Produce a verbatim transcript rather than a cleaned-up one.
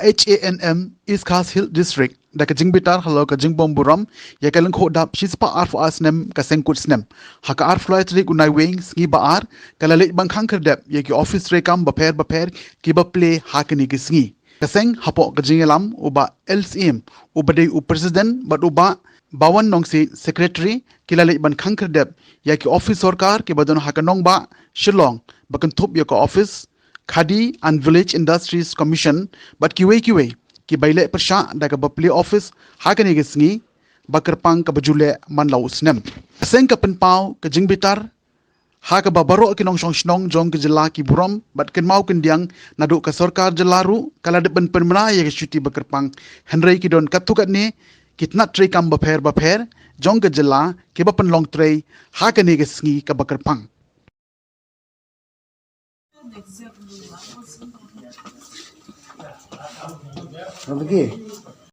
H A N M East Khasi Hills District da ka jingbitar halor ka jingbym burom ïa ka lyngkhuh dap shispah arphew ar snem ka seng kut snem. Ha ka arphew lai tarik u Naiwieng sngi ba ar ka la leit ban khang khyrdep ïa ki office treikam bapher bapher kiba plie ha kane ka sngi. Ka seng hapoh ka jingïalam u Bah L C M uba dei u president bad u Bah Bawan Nongsiej secretary ki la leit ban khang khyrdep ïa ki office sorkar kiba don ha ka nongbah Shillong ba kynthup ïa ka office Khadi and Village Industries Commission bad kiwei kiwei kiba ïaleh pyrshah da kaba plie office ha kane ka sngi ba kyrpang kaba ju leh man la u snem. Ka seng ka pynpaw ka jingbitar ha kaba baroh ki nongshong shnong jong ka jylla ki burom bad kynmaw kyndiang naduh ka sorkar jylla ruh ka la dep ban pynbna ïa ka shuti ba kyrpang, hynrei ki don katto katne ki tnat treikam bapher bapher jong ka jylla kiba pynlong trei ha kane ka sngi kaba kyrpang.